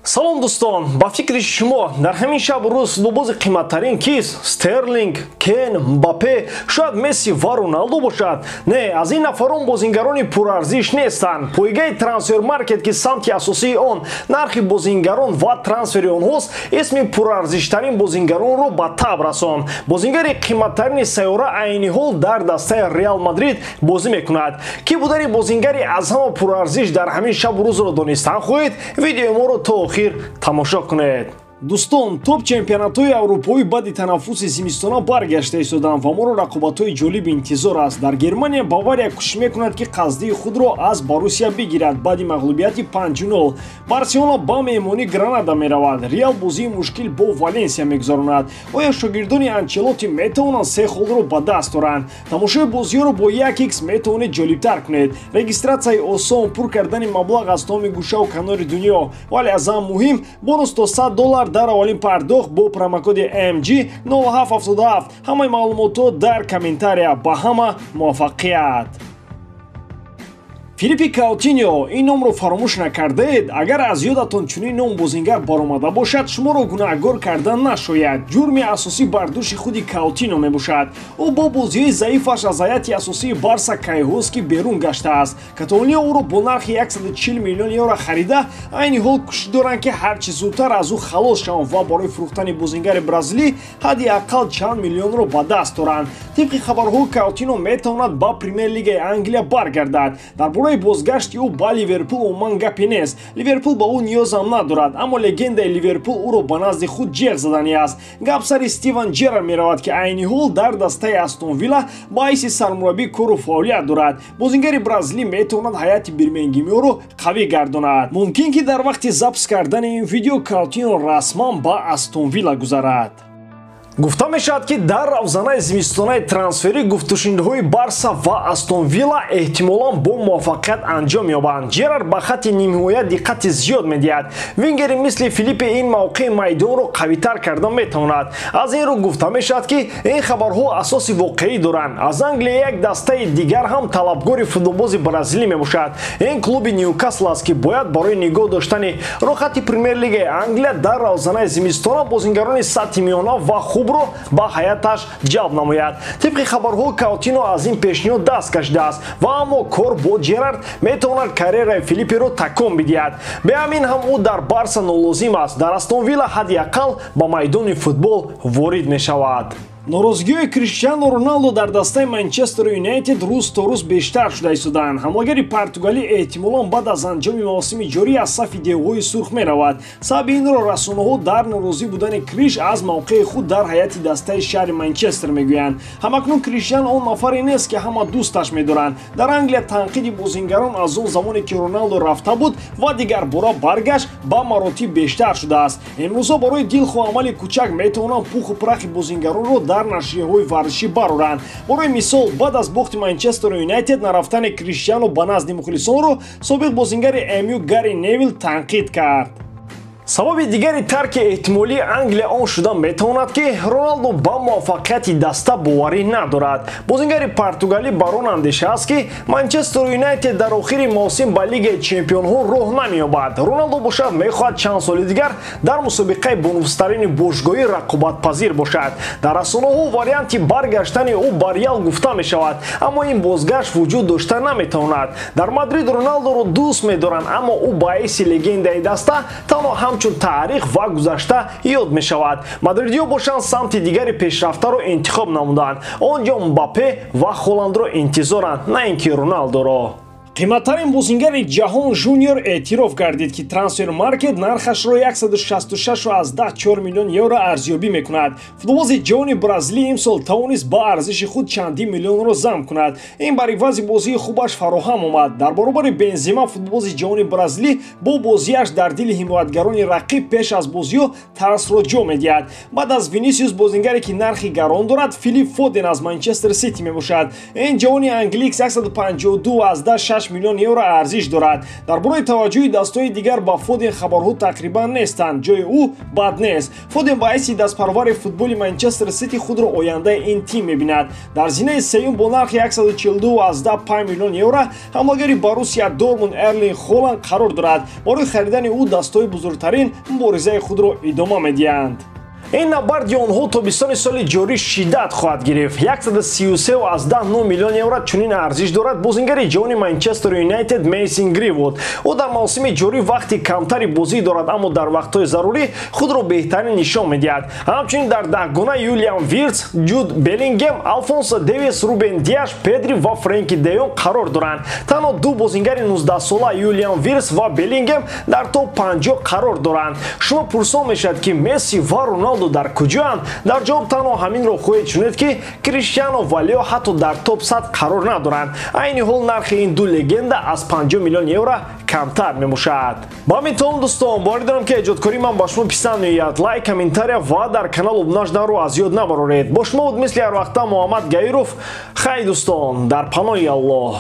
Салом дӯстон, ба фикри шумо дар ҳамин шабу рӯз футболбози қиматтарин кист? Стерлинг, Кен, Мбаппе, шояд Месси ва Роналдо бошад? Не, аз ин нафарон бозингарони пурарзиш нестанд. Пойгаи Трансфермаркет, ки самти асосии он нархи бозингарон ва трансфери онҳост, исми пурарзиштарин бозингаронро ба таб расонд. Бозингари қиматтарини сайёра айни ҳол дар дастаи Реал Мадрид бозӣ мекунад. Кӣ будани бозингари аз ҳама пурарзиш дар ҳамин шабу рӯзро донистан хоҳед? Видеои моро то охир тамошо кунед. Дӯстон, топ чемпионатҳои аврупоӣ баъди танаффуси зимистона баргашта истоданд ва моро рақобатҳои ҷолиб интизор аст. Дар Германия Бавария кӯшиш мекунад, ки қасдии худро аз Боруссия бигирад баъди мағлубияти 5-0. Барселона ба меҳмонӣ Гранада меравад. Реал бозии мушкил бо Валенсия мегузаронад. Оё шогирдони Анчелотти метавонанд се холро ба даст оранд? Тамошои бозиҳоро бо 1x метавонед ҷолибтар кунед. Регистратсияи осон, пур кардани маблағ аз тамоми гӯшаву канори дунё, вале аз ҳама муҳим бонус то $100 дар аввалин пардохт бо промокоди MG 0777. Ҳамаи маълумотҳо дар комментария. Ба ҳама муваффақият! Филиппи Каутиньо, ин номро фаромӯш накардаед? Агар аз ёдатон чунин ном бозингар баромада бошад, шуморо гунаҳгор карда нашояд. Ҷурми асосӣ бар дӯши худи Каутиньо мебошад. Ӯ бо бозиҳои заифаш аз ҳайати асосии Барса кайҳост, ки берун гаштааст. Каталониё ӯро бо нархи 140 миллион евро харида, айни ҳол кӯшиш доранд, ки ҳарчи зудтар аз ӯ халос шаванд ва барои фурӯхтани бозингари бразилӣ ҳадди ақал чанд миллионро ба даст оранд. Тибқи хабарҳо, Каутиньо метавонад ба Премер-лигаи Англия баргардад. Дар бораи бозгашти ӯ ба Ливерпул умуман гапе нест. Ливерпул ба ӯ ниёзам надорад, аммо легендаи Ливерпул ӯро ба назди худ ҷеғ заданӣ аст. Гап сари Стивен Джерард меравад, ки айни ҳол дар дастаи Астон Вилла ба ҳайси сармураббӣ кору фаъолият дорад. Бозингари бразилӣ метавонад ҳайати бирмингемиёро қавӣ гардонад. Мумкин, ки дар вақти запис кардани ин видео Каутиньо расман ба Астон Вилла гузарад. Гуфта мешавад, ки дар равзанаи зимистонаи трансферӣ гуфтушунидҳои Барса ва Астон Вилла эҳтимолан бо муваффақият анҷом ёбанд. Джерард ба хатти нимҳоя диққати зиёд медиҳад. Вингери мисли Филиппе ин мавқеи майдонро қавитар карда метавонад. Аз ин рӯ гуфта мешавад, ки ин хабарҳо асоси воқеӣ доранд. Аз Англия як дастаи дигар ҳам талабгори футболбози бразилӣ мебошад. Ин клуби Ньюкасл аст, ки бояд барои нигоҳ доштани роҳхати Премер-лигаи Англия дар равзанаи зимистона бозингарони сатҳи миёна ва хуб ро ба ҳаяташ ҷалб намояд. Тибқи хабарҳо, Каутино аз ин пешниҳод даст кашидааст ва аммо кор бо Джерард метавонад карьераи Филипперо такон бидиҳад. Бе ҳамин ҳам ӯ дар Барса нолозим аст. Дар Астон Вилла ҳадди ақал ба майдони футбол ворид мешавад. Норозигиҳои Криштиану Роналдо дар дастаи Манчестер Юнайтед рӯз то рӯз бештар шуда истодаанд. Ҳамлагари португалӣ эҳтимолан баъд аз анҷоми мавсими ҷорӣ аз сафи девҳои сурх меравад. Сабаби инро расонаҳо дар норозӣ будани Криш аз мавқеи худ дар ҳайати дастаи шаҳри Манчестер мегӯянд. Ҳамакнун Криштиан он нафаре нест, ки ҳама дӯсташ медоранд. Дар Англия танқиди бозингарон аз он замоне, ки Роналдо рафта буд ва дигарбора баргашт, ба маротиб бештар шудааст. Имрӯзҳо барои дилхоҳ амали кӯчак метавонанд пуху прахи бозингаронро дар нашрияҳои варзишӣ бароранд. Барои мисол, баъд аз бохти Манчестер Юнайтед нарафтани Криштиану ба назди мухлисонро собиқ бозингари МЮ Гарри Невил танқид кард. Сабаби дигари тарки эҳтимолии Англия он шуда метавонад, ки Роналдо ба муваффақияти даста боварӣ надорад. Бозингари португалӣ бар он андеша аст, ки Манчестер Юнайтед дар охири мавсим ба Лигаи чемпионҳо роҳ намеёбад. Роналдо бошад, мехоҳад чанд соли дигар дар мусобиқаи бонуфузтарини бошгоҳӣ рақобатпазир бошад. Дар расонаҳо варианти баргаштани ӯ ба Реал гуфта мешавад, аммо ин бозгашт вуҷуд дошта наметавонад. Дар Мадрид Роналдоро дӯст медоранд, аммо ӯ ба ҳайси легендаи даста танҳо ҳамчун таърих ва гузашта ёд мешавад. Мадридиҳо бошанд, самти дигари пешрафтаро интихоб намуданд. Он ҷо Мбаппе ва Холандро интизоранд, на ин ки Роналдоро. Қиматтарин бозингари ҷаҳон Жуниор эътироф гардид, ки Трансфермаркет нархашро 166,4 миллион евро арзёбӣ мекунад. Футболбози ҷавони бразилӣ имсол тавонист ба арзиши худ чандин миллионро зам кунад. Ин бар ивази бозии хубаш фароҳам омад. Дар баробари Бензима футболбози ҷавони бразилӣ бо бозиаш дар дили ҳимоятгарони рақиб пеш аз бозиҳо тарсро ҷо медиҳад. Баъд аз Винисиус бозингаре, ки нархи гарон дорад, Филип Фоден аз Манчестер Сити мебошад. Ин ҷавони англикс 152,6 8 миллион евро арзиш дорад. Дар бораи таваҷҷӯҳи дастҳои дигар ба Фоден хабарҳо тақрибан нестанд. Ҷои ӯ бад нест. Фоден ба ҳайси дастпарвари футболи Манчестер Сити худро ояндаи ин тим мебинад. Дар зинаи сеюм бо нархи 142,5 миллион евро ҳамлагари Боруссия Дортмунд Эрлинг Холанд қарор дорад. Барои харидани ӯ дастҳои бузургтарин муборизаи худро идома медиҳанд. Ин набарди онҳо тобистони соли ҷорӣ шиддат хоҳад гирифт. 133,9 миллион евро чунин арзиш дорад бозингари ҷавони Манчестер Юнайтед Мейсон Гринвуд. Ӯ дар мавсими ҷорӣ вақти камтари бозӣ дорад, аммо дар вақтҳои зарурӣ худро беҳтарин нишон медиҳад. Ҳамчунин дар даҳгона Юлиан Виртс, Ҷуд Беллингем, Алфонсо Дэвис, Рубен Диаш, Педри ва Френки де Йонг қарор доранд. Танҳо ду бозингари 19-сола Юлиан Виртс ва Беллингем дар топ 50 қарор доранд. Шумо пурсон мешавад, ки Месси ва Роналдо дар куҷоанд? Дар ҷавоб танҳо ҳаминро хоҳед шунид, ки Криштиано ва Лео ҳатто дар топ 100 қарор надоранд. Айни ҳол нархи ин ду легенда аз 50 миллион евро камтар мебошад. Ба ҳамин том, дӯстон, боварӣ дорам, ки эҷодкории ман ба шумо писанд меояд. Лайк, комментария ва дар канал обуна шуданро аз ёд набароред. Бо шумо буд мисли ҳар вақта Муҳаммад Гаиров. Хай, дӯстон, дар паноҳи Аллоҳ.